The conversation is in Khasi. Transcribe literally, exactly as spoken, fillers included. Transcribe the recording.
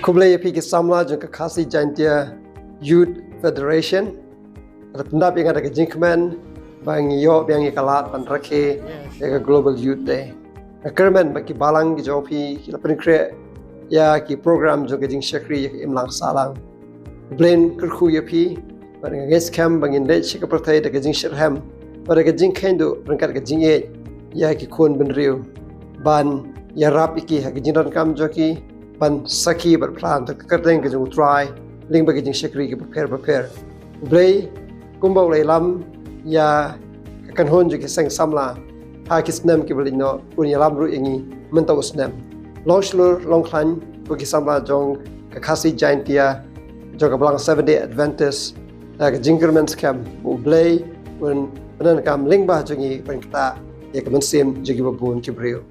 Khublei ïa phi ki samla jong ka Khasi Jaintia Youth Federation. Ka pyndap ïa nga da ka jingkmen ba ngi ïoh biang ïa ka lad ban rakhe ïa ka Global Youth Day. Nga kyrmen ba ki balang ki jong phi ki la pynkhreh ïa ki program jong ka jingshakri ïa ka imlang sahlang. Blei un kyrkhu ïa phi, bad nga ngeit skhem ba ngin leit sha ka pyrthei da ka jingshitrhem bad da ka jingkheiñ duh ryngkat ka jingïeit ïa ki khun bynriew, ban ïarap ïa ki ha ka jingdonkam jong ki, ban sakhi bad phla ïa ka kyrteng ka jong U Trai lyngba ki jingshakri kiba pher bapher. U Blei kumba u la ïalam ïa ka kynhun jong ki seng samla ha ki snem kiba la leit noh, un ïalam ruh ïa ngi mynta u snem. Long shlur long khlaiñ ko ki samla jong ka Khasi Jaintia jong ka balang Seventh Day Adventist. Ka jingkyrmen skhem ba U Blei un pyndonkam lyngba jong ngi ban ktah ïa ka mynsiem jong kiba bun ki briew.